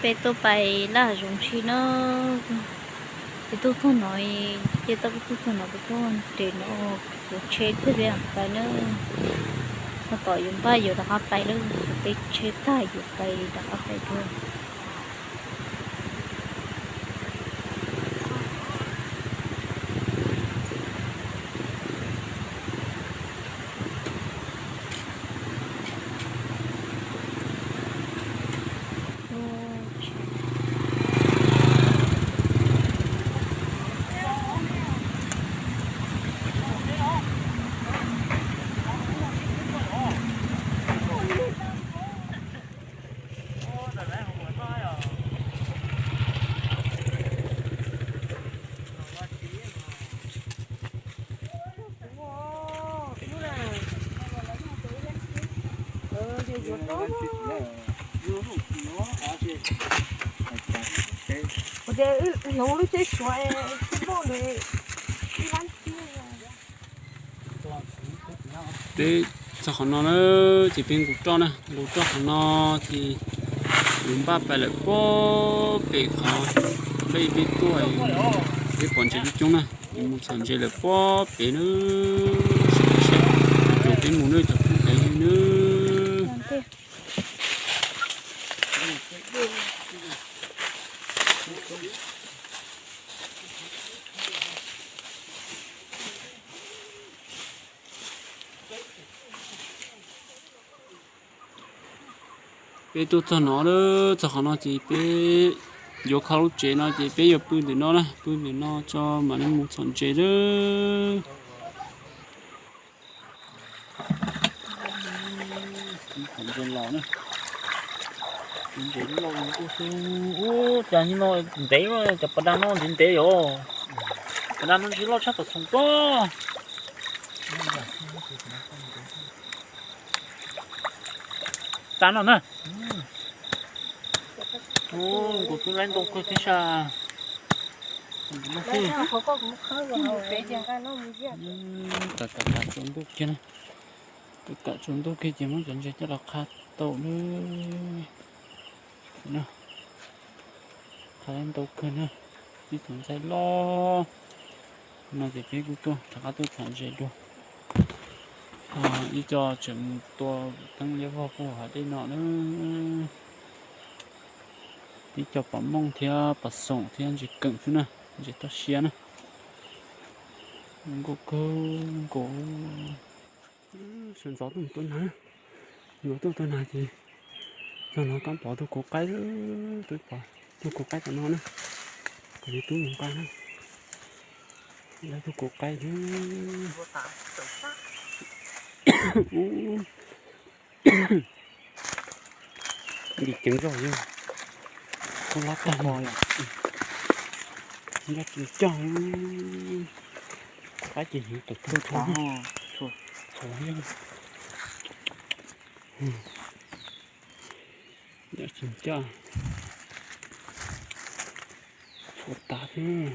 Peb tuaj pais laj zoov si na. Peb tuaj txog no, ces tau peb tuaj txog no, peb tuaj nres no, kuv tsheb thiaj li pais na. Tab tom yuav npaj yuav rov qab pais lawm, kuv teb tsheb tag yuav pais rov qab pais dua. Peb txog qhov no na, ces peb nqus roj na, nqus roj qhov no ces yuav npaj pais lawm puag pem qhov peb peb tuaj, peb pom ntses coob coob na, yuav mus txhom ntses lawm puag pem na. Ces peb mus na cov phooj ywg na. Peb tuaj txog no, txog qhov no ces peb yuav kho lub tsev no ces peb yuav pw ntawm no na, pw ntawm no tso mam li mus txhom ntses na. Ntses los na, ntses loj ub, cas no ntev, cov pas daj no ntev ntev yom, pas daj no ntshe loj tshaj tom xoom tuaj. Tag no na. Nkaus twb laib ntau kawg thiab sas. Kam tsaus ntuj kiag na, kam tsaus ntuj kiag ces muab cov ntses coj los qha tau na. Qha ntau kawg na, ib tug ntxaij loj no ces peb kuj tuaj rov qab tuaj txhom ntses dua. Ib co tseem mus tua teeb liab vog puag hav dej no na. Ib co pom mooj thiab pom xoom thiab ntses keem xwb na, ntses toj siab na. Nkaus kawg nkaus. Sawv ntxov tuaj mus tua nas, yuav tuaj tua nas ces txog no kab pov tus kuv qaib, tus kuv qaib tom no na, kuv li tub mus nqa na, lawv tus kuv qaib thiab. Ntim ceev zog yog koj lab tag no yom. Nyob tsis coj, kuv qaib ces hnyuv tawm tag tag. Nyob tsis coj, txhuam tas xwb.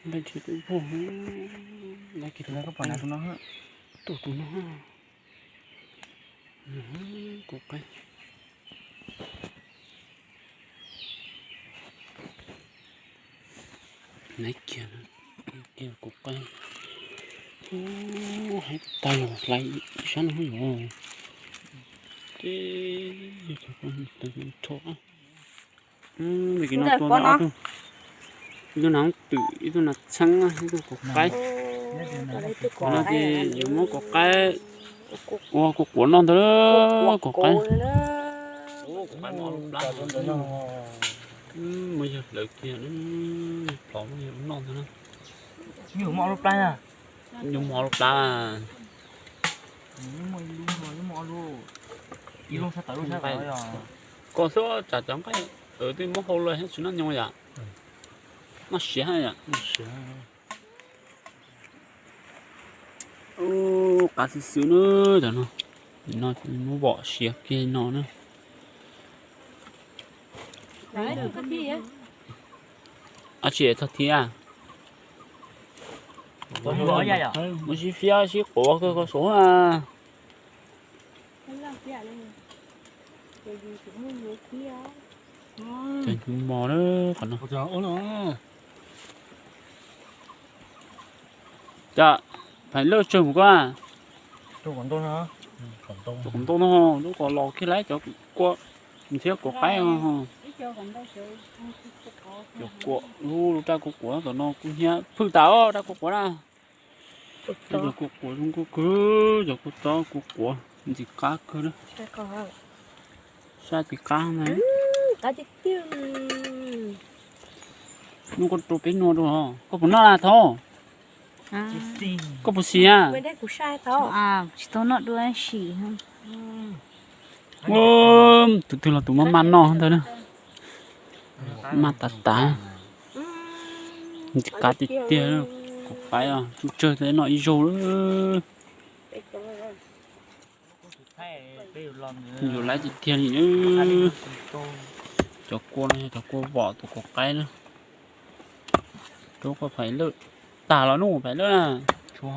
Nqaij tsis tub vog, nqaij kiag tus no, tus no. Kuv qaib. Naiv kiag, kiag kuv qaib. Ub, haib tag los hlais ib sab no yuav. Ces yog cov poj niam tawv rho. Ib tug nas twm, ib tug nas txheeb, ib tug kuv qaib. No ces yuav muab kuv qaib ua kuv quav noj ntag, kuv qaib. Muaj yawg hlawv kiag, plov muaj yawg noj ntag na. Yuav mov lub plab. Koj xwb tsam cov nqaij twb muab hau los tsis noj nyob yom. Noj siav yom. Qav xwb xwb na, cov no, no muab vom siav kiag no na. Ab tsi txog thiab. Muab sib fiab sib quav kawg koj sav. Cov hnyuv mos na, qhov no. Cov phais lawj tsawg mus koj. Tus qos ntoo no, lub qos los kiag lawm cov kua, ntshe kuav qaib. Cov kua lub, lub raj kua quav tom no kuv hnyiab phwj tas os, raj kua quav na. Cov kua quav zoo nkauj kawg, cov kua txob kua quav ntxim qab kawg na. Sab tsis qab na. Nub koj rau peb noj rau, koj puas noj na Thov? Koj puas xis a? Tsis tau noj dua si. Tus twg los tus maj maj noj ntag na. Maj tas tas. Ntxim qab tiag tiag, kuav qaib tsuj tsawg thiaj noj ib zaug lawm. Yuav laiv tiag tiag li. Cov kua no yog cov kua vom tus kuav qaib na. Rau koj phais lawj, tag los nub phais lawj na. Kua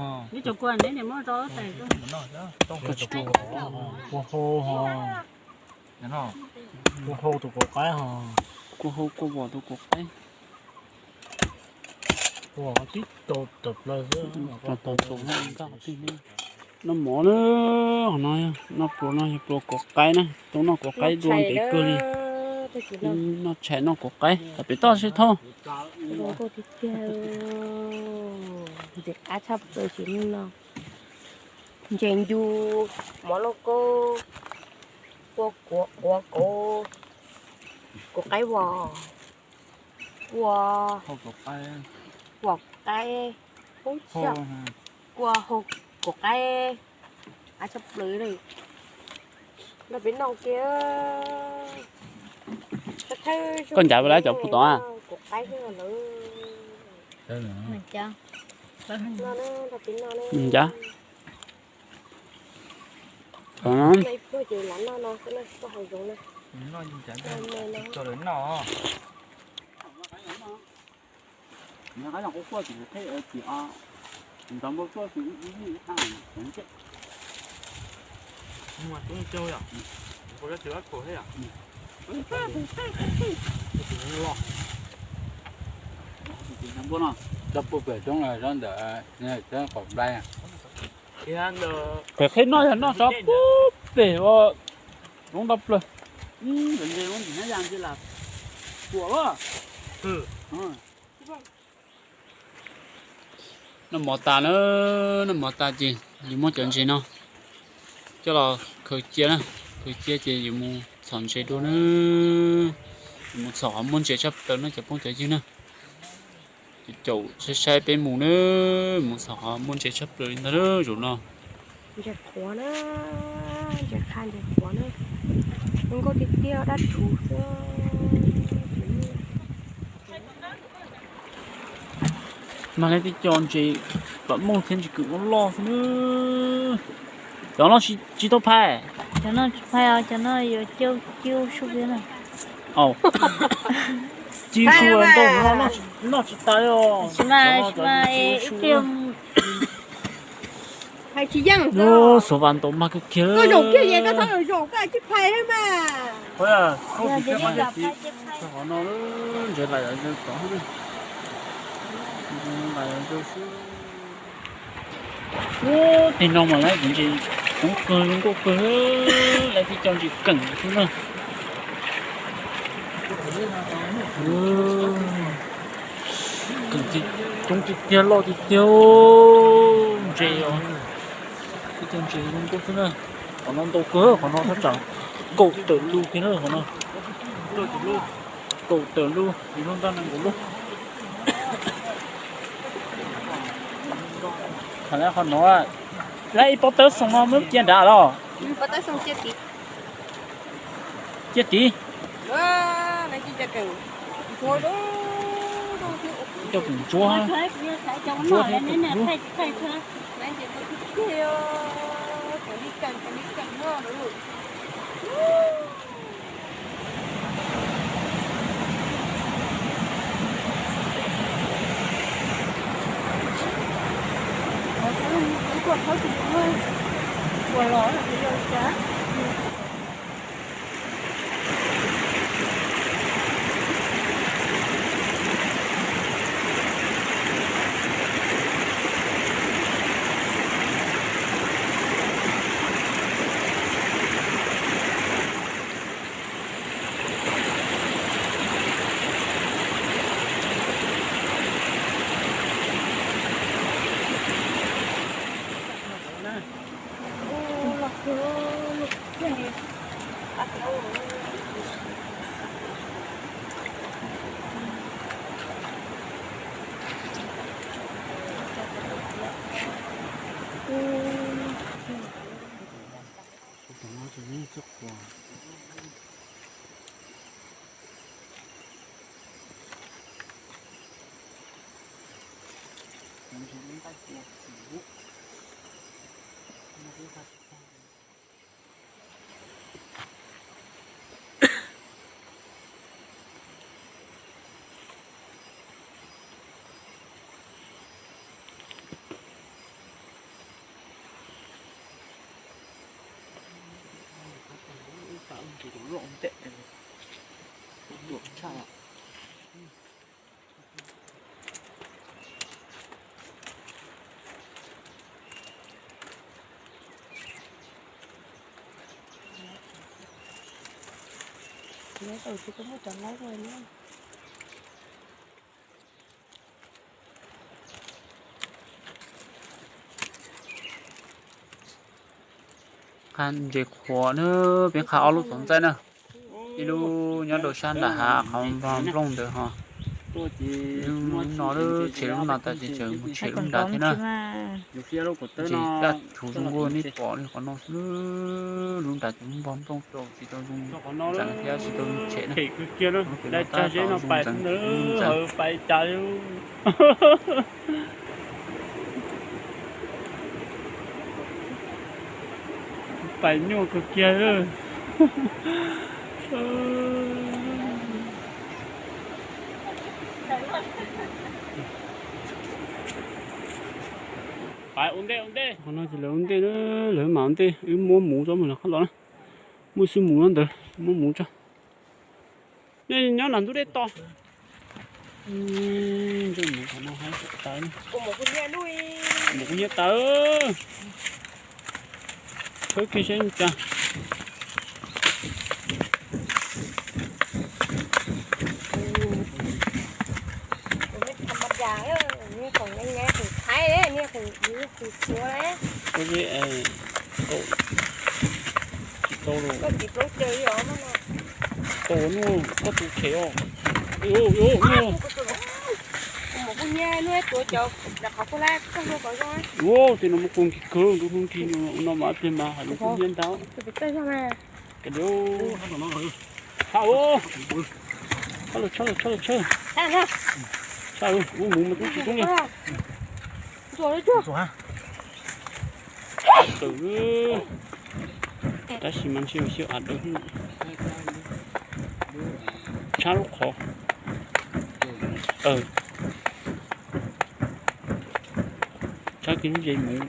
hau ho, kua hau tus kuav qaib ho. Kua hau kua vom tus kuav qaib. Noj mov na, qhov no noj pluas no yog pluas kuav qaib na, tau noj kuav qaib dua ntev kawg li. Noj tshais noj kuav qaib tas pem toj sib thauj. Ntxim qab tshaj plaws sim neej no. Ntses ncu, mov lauj kaub, kua quav kauv, kuav qaib vos, kua, kuav qaib, kua hau kuav qaib, qab tshaj plaws li. Nrog peb noj kiag. Koj ncav lawv cov pug tod a? Kuav qaib lawm. Ncav. Cov pug pem roob no, roob ntawm qhov nplai. Pem qhib noj yog noj tso pug pem ua roob nto plaws. Noj mov tas na, noj mov tas ces yuav muab cov ntses no coj los khaws cia na, khaws cia ces yuav mus txhom ntses dua na, yuav mus txhom qhov muaj ntses tshaj plaws na cov phooj cov ywg na. Caum saib saib peb mus na, mus txhom qhov muaj ntses tshaj plaws li ntag na zaum no. Ntses qhuav na, ntses qha ntses qhuav na, zoo nkauj tiag tiag dab tshuv xwb. Mas lawv tej co ntses pam mooj thiab ntses kws loj loj xwb na. Cov no tsis tau phais. Cov no tsis phais os, cov no yuav cau ciu sub na. Ciu sub ntau no noj tsis tas os. Tsis mas, tsis mas ib pliag phais tsis yeej. Xuv vas ntaus mag kawg kiag. Koj zaum kiag es koj txhob zaum, koj tsis phais thiab mas. Qhov no ntses lais los zaws tod, lais los zaws xwb. Ub, teg no mas lawv ntses coob kawg zoo nkauj kawg, lawv tib co ntses keem xwb na. Keem coob tiag tiag loj tiag tiag ntses os. Tib co ntses zoo nkauj xwb na. Qhov no ntau kawg, qhov no thaj tsam kaum tawm lub kiag na qhov no. Kaum tawm lub, lub ntaj nees nkaum lub. Qhov no, lawv ib pob tawb xoo no muab cia nrad los? Cia tid. Coj kum ntsuab, ntsuab thiab kum ntsuab. Qha ntses qhuav na, peb qha ob lub txaus ntxaij na. Ib lub nyob rau sab nram hav qhov nplooj ntawd ho. Lub no lub tshem lub no tas ces tseem mus tshem lub nrad thiab na. Ntses daj rhuv zoo nkauj nej pom li qhov no xwb, lub nrad ces npog nplooj rau tsis tau zoo ntxeev thiab tsis tau zoo tshem na. Pais nyuaj kawg kiag. Pais ua ntej ua ntej. Qhov no ces lawv ua ntej na, lawv mam ua ntej, wb muab muv tso mus lawv qhov los na. Muaj xwb mus no ntawd, muab muv tso. Nej nyob nram ntug dej to. Mus kuv nyiaj tawv. Tshawb kiag seb cas. Tsis tau los. Koj nuj koj tus tshem os. Ua, tej no muaj kua nkig kawg, ntu hnub nkig no mas pliag mas hais lus kub nyiab ntau. Tshaj, tshaj, tshaj, tshaj. Tshaj, ub, mus mas tub tsis tub li. Tawm, tab sis mas ntshe xyaw av dawb. Tshab lub qhov. Tshab kiag lub zes mus.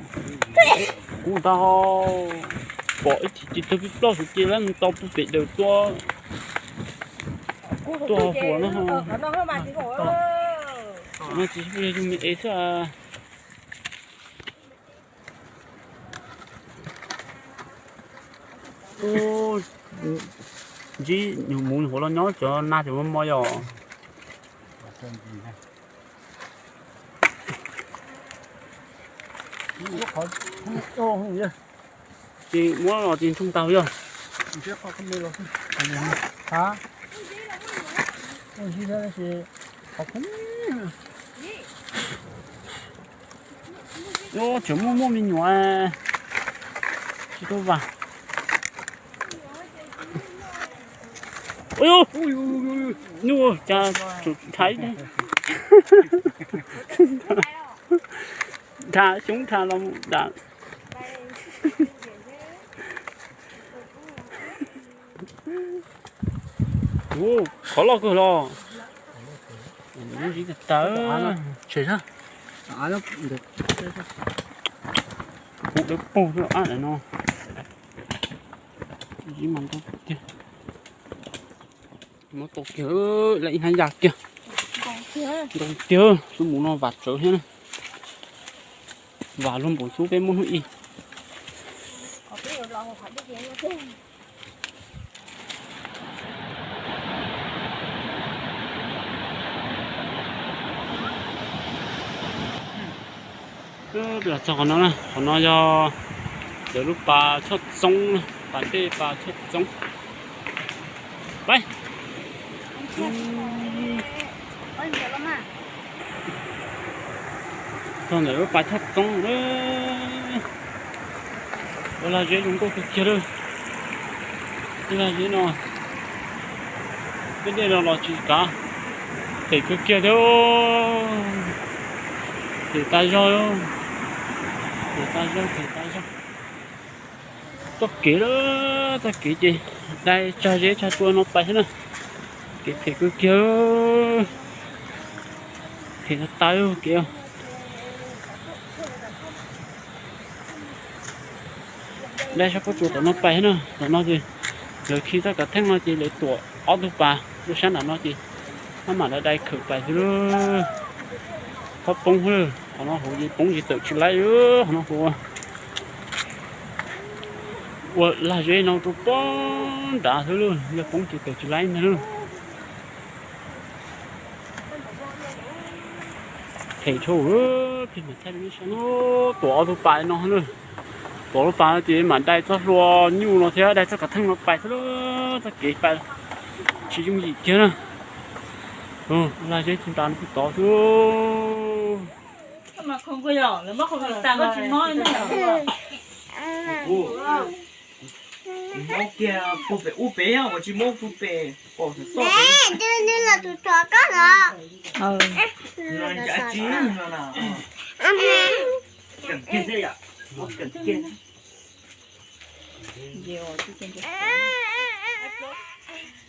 Kuv ntag, pom ib chim ces tawg pib plaub hauv ces lawv mus tau puag pem daws tuaj, tuaj hauv no. No tsis yog zoo me es xwb. Ntsib nyuag mus nyuag hauv los nyob cov nag cov mos mos yom. Ces muab los ces ntsoog tag yog. Tseem muaj muaj me nyuam tsis tau vam. Nyuj cas tsum nthaiv, nrha xyoob nrha los mus dam. Qhov loj kawg los. Tsis tas. Kuv dawb paug ab no. Ib mas ntau tiag. Muab tau kiag lawm ib hnab yaj kiag. Ntau tiag, xub mus no vam tsawv thiab na. Vam luag npaum xub peb muab hnub ib. Los txog qhov no na, qhov no yog lawv lub pas Tshoj Txoob, pas dej pas Tshoj Txoob. Peb txog ntawm lub pas Tshoj Txoob, ua lag zeb zoo nkauj kawg kiag lawm. Ua lag zeb no, tej dej no los tsis kav, phem kawg kiag thiab. Them tas zog, them tas zog, them tas zog. Txoj kev lawm, txoj kev ces dai tsag zeb tsag tsua no pais xwb na. Kev phem kawg kiag, phem tas tas kev. Dai sab pob tsuas tom no pais na, tom no ces lawv khi txoj kav theej no ces lawv tuam ob tug pas rau sab nram no ces maj mam dai dai khawm pais xwb lauj. Txhob poob xwb lauj, qhov no hauv ces poob ces tawm tsis laib, qhov no hauv ua lag zeb no rau poob nrad xwb lauj, yog poob ces tawm tsis laib ntag lauj. Phem dhau, phem mas thaij rau nej saib, tuam ob tug pas no lauj. Tuam lub pas no ces mam dai txoj hlua nyuj no thiab dai txoj kav theej no pais xwb lauj, txoj kev pais tsis yooj yim kiag na. Lag zeb tsis ntas no puag tod xwb. Mob kiag puag pem ub pem, ua tsis mob puag pem, pom xov xwb. Ncav tsis no na. Keem kiag xwb yom, keem kiag.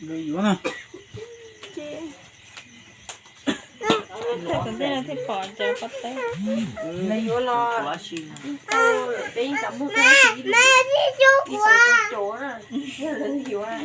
Yuav na. Tus ntej no thiaj pom cov pob teb. Yuav los peb yeej tsis muaj ib xav cov na, yog lawv yuav na.